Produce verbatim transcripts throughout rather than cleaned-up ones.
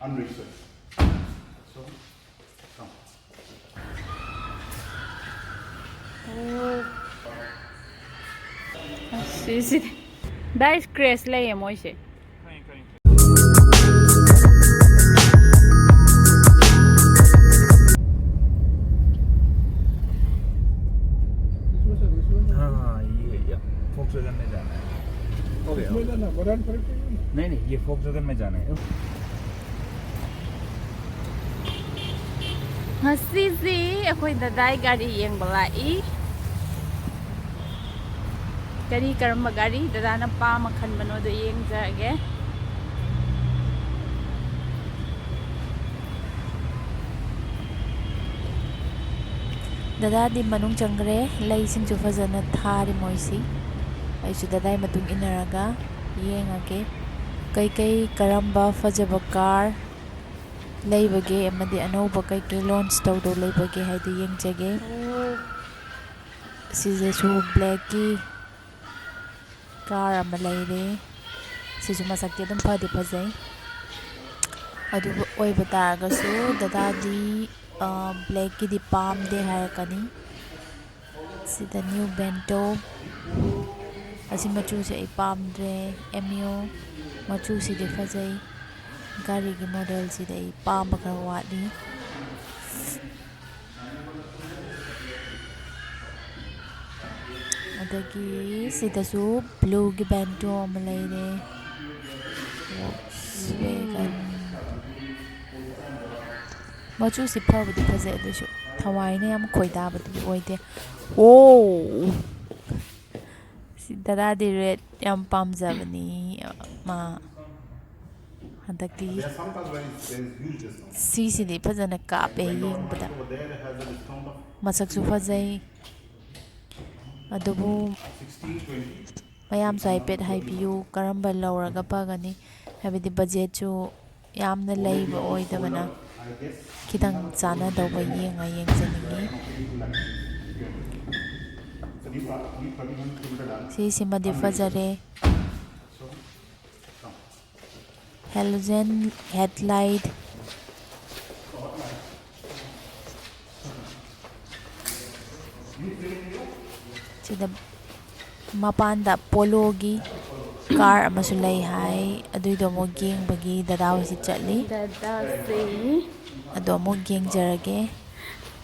Unregistered. So, come. ꯑꯣ꯫ ꯑꯁꯤꯁꯤꯗꯤ dice crash ꯂꯩꯌꯦ ꯃꯣꯏꯁꯦ꯫ हाँ, हाँ, ये, ये Volkswagen में जाना है। हो गया, हो गया। नहीं, नहीं, ये Volkswagen में जाना है। ꯉꯁꯤꯁꯤ ꯑꯩꯈꯣꯏ ꯗꯗꯥꯏ ꯒꯥꯔꯤ ꯌꯦꯡꯕ ꯂꯥꯛꯏ꯫ ꯒꯥꯔꯤ ꯀꯔꯝꯕ ꯒꯥꯔꯤ ꯗꯗꯥꯅ ꯄꯥꯝꯃ ꯈꯟꯕꯅꯣꯗꯣ ꯌꯦꯡꯖꯒꯦ꯫ ꯗꯗꯥꯗꯤ ꯃꯅꯨꯡ ꯆꯪꯈ꯭ꯔꯦ꯫ ꯂꯩꯁꯤꯡꯁꯨ ꯐꯖꯅ ꯊꯥꯔꯤ ꯃꯣꯏꯁꯤ꯫ ꯑꯩꯁꯨ ꯗꯗꯥꯏ ꯃꯇꯨꯡ ꯏꯟꯅꯔꯒ ꯌꯦꯡꯉꯒꯦ꯫ ꯀꯩꯀꯩ ꯀꯔꯝꯕ ꯐꯖꯕ ꯀꯥꯔ ꯂꯩꯕꯒꯦ ꯑꯃꯗꯤ ꯑꯅꯧꯕ ꯀꯩꯀꯩ ꯂꯣꯟꯆ ꯇꯧꯗꯧ ꯂꯩꯕꯒꯦ ꯍꯥꯏꯗꯨ ꯌꯦꯡꯖꯒꯦ꯫ ꯁꯤꯗꯁꯨ ꯕ꯭ꯂꯦꯛꯀꯤ ꯀꯥꯔ ꯑꯃ ꯂꯩꯔꯦ꯫ ꯁꯤꯁꯨ ꯃꯁꯛꯇꯤ ꯑꯗꯨꯝ ꯐꯗꯤ ꯐꯖꯩ꯫ ꯑꯗꯨꯕꯨ ꯑꯣꯏꯕ ꯇꯥꯔꯒꯁꯨ ꯗꯗꯥꯗꯤ, ꯑ, ꯕ꯭ꯂꯦꯛꯀꯤꯗꯤ ꯄꯥꯝꯗꯦ ꯍꯥꯏꯔꯛꯀꯅꯤ꯫ ꯁꯤꯗ ꯅ꯭ꯌꯨ ꯕꯦꯟꯇꯣ꯫ ꯑꯁꯤ ꯃꯆꯨꯁꯦ ꯑꯩ ꯄꯥꯝꯗ꯭ꯔꯦ꯫ ꯑꯦꯝ ꯌꯨ ꯃꯆꯨꯁꯤꯗꯤ ꯐꯖꯩ꯫ ꯒꯥꯔꯤꯒꯤ ꯃꯣꯗꯦꯜꯁꯤꯗꯤ ꯑꯩ ꯄꯥꯝꯕ ꯈꯔ ꯋꯥꯠꯂꯤ꯫ ꯑꯗꯒꯤ ꯁꯤꯗꯁꯨ ꯕ꯭ꯂꯨꯒꯤ ꯕꯦꯟꯇꯣ ꯑꯃ ꯂꯩꯔꯦ꯫ Volkswagen꯫ ꯃꯆꯨꯁꯤ ꯐꯕꯨꯗꯤ ꯐꯖꯩ, ꯑꯗꯨꯏꯁꯨ ꯊꯋꯥꯏꯅ ꯌꯥꯝ ꯈꯣꯏꯗꯥꯕꯗꯨꯗꯤ ꯑꯣꯏꯗꯦ꯫ ꯑꯣ! ꯁꯤ ꯗꯗꯥꯗꯤ ꯔꯦꯠ ꯌꯥꯝ ꯄꯥꯝꯖꯕꯅꯤ꯫ ꯃꯥ ꯍꯟꯗꯛꯇꯤ ꯁꯤꯁꯤꯗꯤ ꯐꯖꯅ ꯀꯥꯞꯄꯦ ꯌꯦꯡꯕꯗ꯫ ꯃꯁꯛꯁꯨ ꯐꯖꯩ꯫ ꯑꯗꯨꯕꯨ ꯃꯌꯥꯝꯁꯨ ꯍꯥꯏꯐꯦꯠ ꯍꯥꯏꯕꯤꯌꯨ, ꯀꯔꯝꯕ ꯂꯧꯔꯒ ꯐꯒꯅꯤ? ꯍꯥꯏꯕꯗꯤ ꯕꯖꯦꯠꯁꯨ ꯌꯥꯝꯅ ꯂꯩꯕ ꯑꯣꯏꯗꯕꯅ, ꯈꯤꯇꯪ ꯆꯥꯟꯅꯗꯧꯕ ꯌꯦꯡꯉ ꯌꯦꯡꯖꯅꯤꯡꯉꯤ꯫ ꯁꯤꯁꯤꯃꯗꯤ ꯐꯖꯔꯦ꯫ Halogen headlight꯫ ꯁꯤꯗ ꯃꯄꯥꯟꯗ ꯄꯣꯂꯣꯒꯤ ꯀꯥꯔ ꯑꯃꯁꯨ ꯂꯩ ꯍꯥꯏ꯫ ꯑꯗꯨꯏꯗꯣ ꯑꯃꯨꯛ ꯌꯦꯡꯕꯒꯤ ꯗꯗꯥ ꯍꯣꯏꯁꯤ ꯆꯠꯂꯤ꯫ ꯗꯗꯥꯁꯤ ꯑꯗꯣ ꯑꯃꯨꯛ ꯌꯦꯡꯖꯔꯒꯦ꯫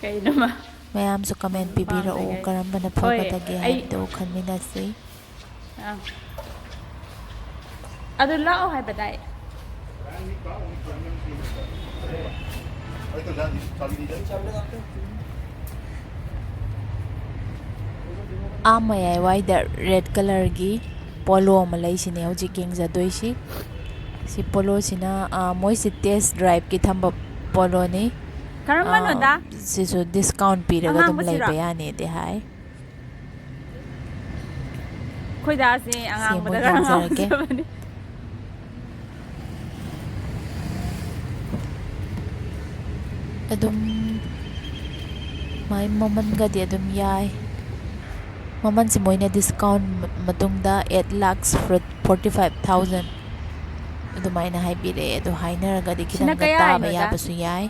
ꯀꯩꯅꯣꯃ ꯃꯌꯥꯝꯁꯨ ꯀꯃꯦꯟ ꯄꯤꯕꯤꯔꯛꯎ, ꯀꯔꯝꯕꯅ ꯍꯣꯏ, ꯐꯒꯗꯒꯦ ꯑꯩ ꯍꯥꯏꯕꯗꯨ ꯈꯟꯃꯤꯟꯅꯁꯤ꯫ ꯑꯥ꯫ ꯑꯗꯨ ꯂꯥꯛꯑꯣ ꯍꯥꯏꯕꯗꯥꯏ꯫ ꯑꯥ ꯃꯌꯥꯏꯋꯥꯏꯗ ꯔꯦꯗ ꯀꯂꯔꯒꯤ ꯄꯣꯂꯣ ꯑꯃ ꯂꯩꯁꯤꯅꯦ ꯍꯧꯖꯤꯛ ꯌꯦꯡꯖꯗꯣꯏꯁꯤ꯫ ꯁꯤ ꯄꯣꯂꯣꯁꯤꯅ, ꯑꯥ, ꯃꯣꯏꯁꯤ ꯇꯦꯁ ꯗ꯭ꯔꯥꯏꯚꯀꯤ ꯊꯝꯕ ꯄꯣꯂꯣꯅꯤ꯫ ꯀꯔꯝꯕꯅꯣꯗ? ꯑꯥ, ꯁꯤꯁꯨ ꯗꯤꯁꯀꯥꯎꯟ ꯄꯤꯔꯒ ꯑꯗꯨꯝ ꯑꯉꯥꯡꯕꯁꯤꯔꯣ? ꯂꯩꯕ ꯌꯥꯅꯤꯗꯤ ꯍꯥꯏ꯫ ꯑꯩꯈꯣꯏ ꯗꯥꯁꯦ ꯁꯤ ꯑꯉꯥꯡꯕꯗ ꯑꯃꯨꯛ ꯈꯔ ꯌꯦꯡꯖꯔꯒꯦ꯫ ꯉꯥꯎꯖꯕꯅꯤ꯫ ꯑꯗꯨꯝ ꯃꯥꯏ ꯃꯃꯜꯒꯗꯤ ꯑꯗꯨꯝ ꯌꯥꯏ꯫ ꯃꯃꯜꯁꯤ ꯃꯣꯏꯅ ꯗꯤꯁꯀꯥꯎꯟ ꯃꯇꯨꯡꯗ eight lakhs forty five thousand ꯑꯗꯨꯃꯥꯏꯅ ꯍꯥꯏꯕꯤꯔꯛꯑꯦ꯫ ꯑꯗꯨ ꯍꯥꯏꯅꯔꯒꯗꯤ ꯁꯤꯅ ꯈꯤꯇꯪꯒ ꯀꯌꯥ ꯇꯥꯕ ꯍꯥꯏꯅꯣꯗ? ꯌꯥꯕꯁꯨ ꯌꯥꯏ꯫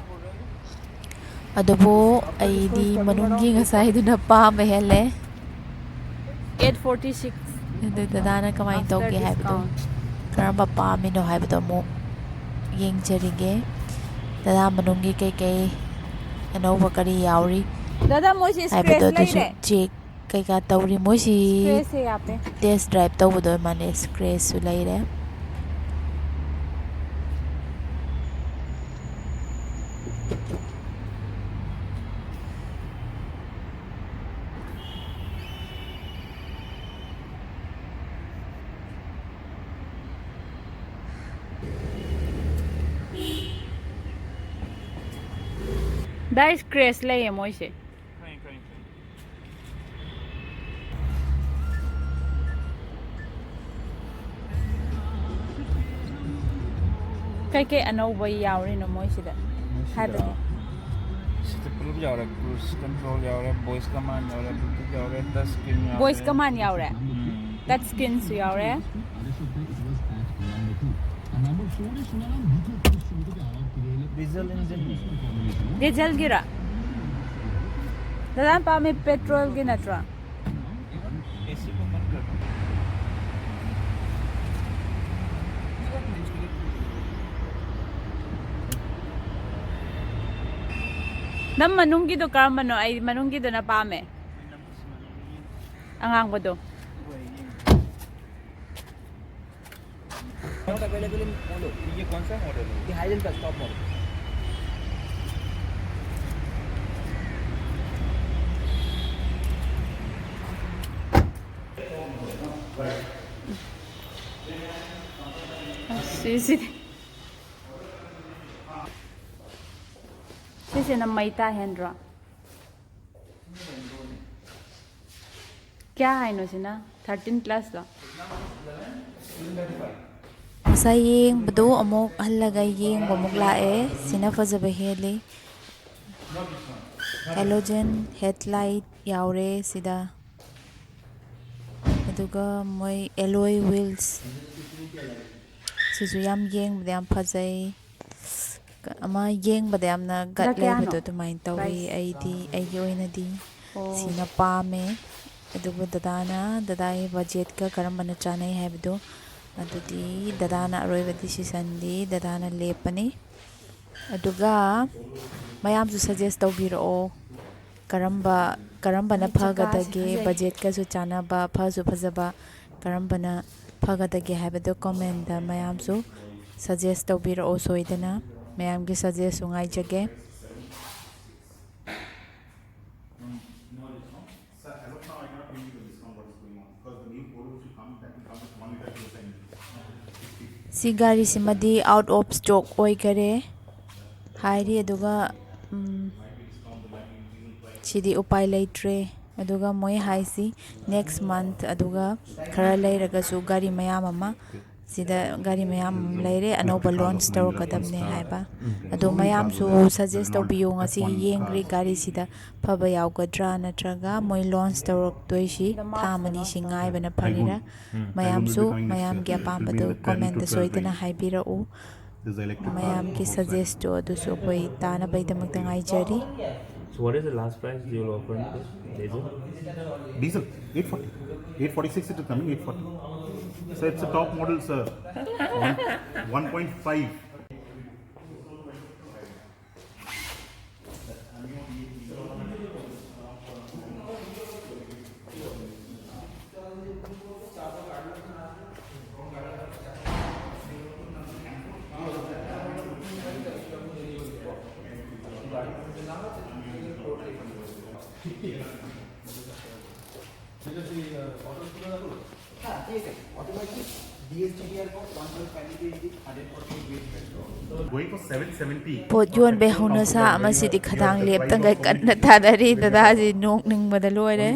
ꯑꯗꯨꯕꯨ ꯑꯩꯗꯤ ꯃꯅꯨꯡꯒꯤ ꯉꯁꯥꯏꯗꯨꯅ ꯄꯥꯝꯕ ꯍꯦꯜꯂꯦ꯫ Eight forty six꯫ ꯑꯗꯨ ꯗꯗꯥꯅ ꯀꯃꯥꯏꯅ After ꯇꯧꯒꯦ ꯍꯥꯏꯕꯗꯣ, discount. ꯀꯔꯝꯕ ꯄꯥꯝꯃꯤꯅꯣ ꯍꯥꯏꯕꯗꯣ ꯑꯃꯨꯛ ꯌꯦꯡꯖꯔꯤꯒꯦ꯫ ꯗꯗꯥ ꯃꯅꯨꯡꯒꯤ ꯀꯩꯀꯩ ꯑꯅꯧꯕ ꯀꯔꯤ ꯌꯥꯎꯔꯤ ꯗꯥꯗꯥ, ꯃꯣꯏꯁꯦ ꯍꯥꯏꯕꯗꯣ scratch ꯑꯗꯨꯁꯨ ꯂꯩꯔꯦ꯫ ꯆꯦꯛ ꯀꯩꯀꯥ ꯇꯧꯔꯤ꯫ ꯃꯣꯏꯁꯤ Scratch है यहाँ पे। ꯇꯦꯁ ꯗ꯭ꯔꯥꯏꯚ ꯇꯧꯕꯗꯣ ꯑꯣꯏ ꯃꯥꯜꯂꯦ꯫ ꯁ꯭ꯀ꯭ꯔꯦꯆꯁꯨ ꯂꯩꯔꯦ꯫ ꯗꯥꯏ, scratch ꯂꯩꯌꯦ ꯃꯣꯏꯁꯦ꯫ ꯀꯩꯀꯩ ꯑꯅꯧꯕ ꯌꯥꯎꯔꯤꯅꯣ ꯃꯣꯏꯁꯤꯗ? ꯍꯥꯏꯕꯗꯤ? ꯁꯤꯗ ꯄꯨꯂꯞ ꯌꯥꯎꯔꯦ꯫ Cruise control ꯌꯥꯎꯔꯦ, voice command ꯌꯥꯎꯔꯦ, Bluetooth ꯌꯥꯎꯔꯦ, touch screen ꯌꯥꯎꯔꯦ꯫ Voice command ꯌꯥꯎꯔꯦ? ꯎꯝ꯫ Touch screenꯁꯨ ꯌꯥꯎꯔꯦ? Diesel engine. ꯗꯤꯖꯦꯜꯒꯤꯔꯥ? ꯗꯗꯥꯅ ꯄꯥꯝꯃꯤ ꯄꯦꯇ꯭ꯔꯣꯜꯒꯤ ꯅꯠꯇ꯭ꯔꯣ? ꯅꯪ ꯃꯅꯨꯡꯒꯤꯗꯣ ꯀꯔꯝꯕꯅꯣ? ꯑꯩ ꯃꯅꯨꯡꯒꯤꯗꯨꯅ ꯄꯥꯝꯃꯦ꯫ ꯑꯉꯥꯡꯕꯗꯣ꯫ Not available in Polo. ये कौन सा मॉडल है? ये हाइजन का टॉप मॉडल। ꯁꯤꯁꯤꯗꯤ, ꯁꯤꯁꯤꯅ ꯃꯩ ꯇꯥꯍꯦꯟꯗ꯭ꯔꯣ? ꯀꯌꯥ ꯍꯥꯏꯅꯣ ꯁꯤꯅ? ꯊꯥꯔꯇꯤꯟ ꯄ꯭ꯂꯁꯂꯣ? ꯉꯁꯥꯏ ꯌꯦꯡꯕꯗꯨ ꯑꯃꯨꯛ ꯍꯜꯂꯒ ꯌꯦꯡꯕ ꯑꯃꯨꯛ ꯂꯥꯛꯑꯦ꯫ ꯁꯤꯅ ꯐꯖꯕ ꯍꯦꯜꯂꯤ꯫ Halogen headlight ꯌꯥꯎꯔꯦ ꯁꯤꯗ꯫ ꯑꯗꯨꯒ ꯃꯣꯏ alloy wheels ꯁꯤꯁꯨ ꯌꯥꯝ ꯌꯦꯡꯕꯗ ꯌꯥꯝ ꯐꯖꯩ꯫ ꯑꯃ ꯌꯦꯡꯕꯗ ꯌꯥꯝꯅ ꯒꯠ ꯂꯩꯕꯗꯣ ꯑꯗꯨꯃꯥꯏꯅ ꯇꯧꯋꯤ꯫ ꯑꯩꯗꯤ, ꯑꯩꯒꯤ ꯑꯣꯏꯅꯗꯤ ꯁꯤꯅ ꯄꯥꯝꯃꯦ꯫ ꯑꯗꯨꯕꯨ ꯗꯗꯥꯅ, ꯗꯗꯥꯒꯤ ꯕꯖꯦꯠꯀ ꯀꯔꯝꯕꯅ ꯆꯥꯅꯩ ꯍꯥꯏꯕꯗꯣ, ꯑꯗꯨꯗꯤ ꯗꯗꯥꯅ ꯑꯔꯣꯏꯕ decisionꯗꯤ ꯗꯗꯥꯅ ꯂꯦꯞꯄꯅꯤ꯫ ꯑꯗꯨꯒ ꯃꯌꯥꯝꯁꯨ suggest ꯇꯧꯕꯤꯔꯛꯑꯣ, ꯀꯔꯝꯕ, ꯀꯔꯝꯕꯅ ꯐꯒꯗꯒꯦ, ꯕꯖꯦꯠꯀꯁꯨ ꯆꯥꯟꯅꯕ, ꯐꯁꯨ ꯐꯖꯕ, ꯀꯔꯝꯕꯅ ꯐꯒꯗꯒꯦ ꯍꯥꯏꯕꯗꯣ commentꯗ ꯃꯌꯥꯝꯁꯨ suggest ꯇꯧꯕꯤꯔꯛꯑꯣ ꯁꯣꯏꯗꯅ꯫ ꯃꯌꯥꯝꯒꯤ suggestꯁꯨ ꯉꯥꯏꯖꯒꯦ꯫ ꯁꯤ ꯒꯥꯔꯤꯁꯤꯃꯗꯤ out of stock ꯑꯣꯏꯈꯔꯦ ꯍꯥꯏꯔꯤ꯫ ꯑꯗꯨꯒ, ꯎꯝ, ꯁꯤꯗꯤ ꯎꯄꯥꯏ ꯂꯩꯇ꯭ꯔꯦ꯫ ꯑꯗꯨꯒ ꯃꯣꯏ ꯍꯥꯏꯁꯤ next month, ꯑꯗꯨꯒ ꯈꯔ ꯂꯩꯔꯒꯁꯨ ꯒꯥꯔꯤ ꯃꯌꯥꯝ ꯑꯃ ꯁꯤꯗ ꯒꯥꯔꯤ ꯃꯌꯥꯝ ꯑꯃ ꯂꯩꯔꯦ, ꯑꯅꯧꯕ ꯂꯣꯟꯆ ꯇꯧꯔꯛꯀꯗꯕꯅꯦ ꯍꯥꯏꯕ꯫ ꯑꯗꯣ ꯃꯌꯥꯝꯁꯨ ꯁꯖꯦꯁ ꯇꯧꯕꯤꯌꯨ, ꯉꯁꯤꯒꯤ ꯌꯦꯡꯈ꯭ꯔꯤ ꯒꯥꯔꯤꯁꯤꯗ ꯐꯕ ꯌꯥꯎꯒꯗ꯭ꯔꯥ, ꯅꯠꯇ꯭ꯔꯒ ꯃꯣꯏ ꯂꯣꯟꯆ ꯇꯧꯔꯛꯇꯣꯏꯁꯤ ꯊꯥ ꯑꯃꯅꯤꯁꯤ ꯉꯥꯏꯕꯅ ꯐꯔꯤꯔꯥ? ꯃꯌꯥꯝꯁꯨ ꯃꯌꯥꯝꯒꯤ ꯑꯄꯥꯝꯕꯗꯨ ꯀꯣꯃꯦꯟꯇ ꯁꯣꯏꯗꯅ ꯍꯥꯏꯕꯤꯔꯛꯎ꯫ ꯃꯌꯥꯝꯒꯤ ꯁꯖꯦꯁꯇꯨ ꯑꯗꯨꯁꯨ ꯑꯩꯈꯣꯏ ꯇꯥꯅꯕꯒꯤꯗꯃꯛꯇ ꯉꯥꯏꯖꯔꯤ꯫ So what is the last price you will offer me this? Diesel? Diesel, eight forty. eight forty-six it is coming, eight forty. So it's a top model, sir. One, one point five. হ্যাঁ, ঠিক আছে। Automatic DSGDR code one point five litre engine hundred percent BS petrol Going for seven seventy. ꯄꯣꯠ ꯌꯣꯟꯕꯩ ꯍꯧꯅ ꯁꯥ ꯑꯃꯁꯤꯗꯤ ꯈꯗꯥꯡ ꯂꯦꯞꯇꯉꯩ ꯀꯟꯅ ꯊꯥꯗꯔꯤ꯫ ꯗꯗꯥꯁꯤ ꯅꯣꯛꯅꯤꯡꯕꯗ ꯂꯣꯏꯔꯦ꯫